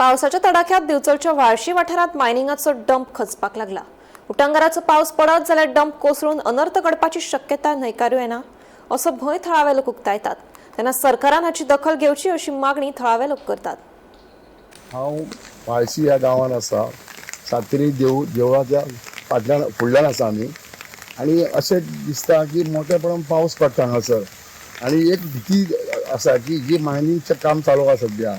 पावसाच्या तडाख्यात दिवचलच्या व्हाळशी वाठारात मायनिंगाचो डंप खचपाक लागला. उटंगाराचो पावस पडत जाल्यार डंप कोसळून अनर्थ घडपाची शक्यता न्हयकारू येना असो भंय थळावे लोक उक्तायतात. तेन्ना सरकारान हाची दखल घेवची अशी मागणी थळावे लोक करतात. हांव व्हाळशी ह्या गांवांत आसा. सातेरी देवळाच्या फाटल्यान फुडल्यान आसा आमी. आनी अशें दिसता की मोठ्या प्रमाणात पावस पडटा हांगासर. आनी एक भिती आसा की जी मायनिंगचें काम चालू आसा सद्या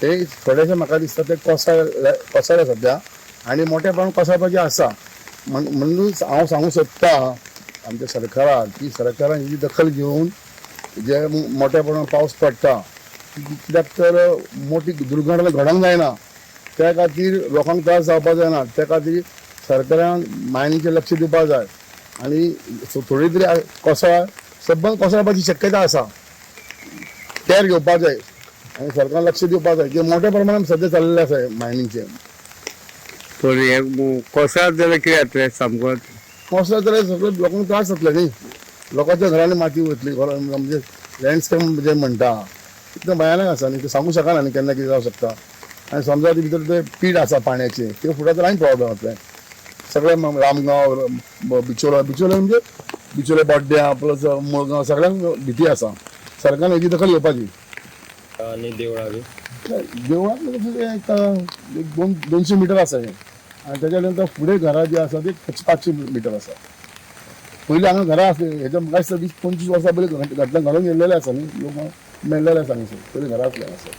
ते थोडेशें म्हाका दिसता ते कोसळ्ळे सद्या आनी मोठ्या प्रमाणात कोसळपाचें आसा. म्हणूनच हांव सांगूंक सोदता आमच्या सरकाराक की सरकारान ही दखल घेवन जे मोठ्या प्रमाणात पावस पडटा कित्याक तर मोठी दुर्घटना घडोवंक जायना, त्या खातीर लोकांक त्रास जावपाक जायना. त्या खातीर सरकारान मायनिंगचेर लक्ष दिवपाक जाय आनी थोडी तरी कोसळ सबंद कोसळपाची शक्यता आसा, केअर घेवपाक जाय आनी सरकारान लक्ष दिवपाक जाय की मोठ्या प्रमाणात सद्या चाललेलें आसा मायनिंगचें. पूण हें कोसळत जाल्यार कितें जातलें सामको? कोसळत जाल्यार सगळे लोकांक त्रास जातले न्ही, लोकांच्या घरांनी माती वतली, घरां म्हणजे लँडस्केप जे म्हणटा तितलें भयानक आसा न्ही, तें सांगूंक शकना न्ही केन्ना कितें जावंक शकता. आनी समजा ती भितर ते पीठ आसा पाण्याचें तें फुडत जाल्यार आनी प्रॉब्लम जातलें. सगळे रामगांव, बिचोले, बिचोले म्हणजे बिचोले बोड्ड्यां प्लस मुळगांव सगळ्यांक भिती आसा. सरकारान हेजी दखल घेवपाची. आनी देवळां बी देवळांत एक 200 मिटर आसा हें आनी तेच्या नंतर फुडें घरां जी आसा ती 500 मिटर आसा. पयलीं हांगा घरां आसली, हेच्या म्हाका दिसता 20-25 वर्सां पयलीं घटना घडून गेल्लेले आसा न्ही, लोक मेळ्ळेले आसा हांगासर, पयलीं घरां आसली हांगासर.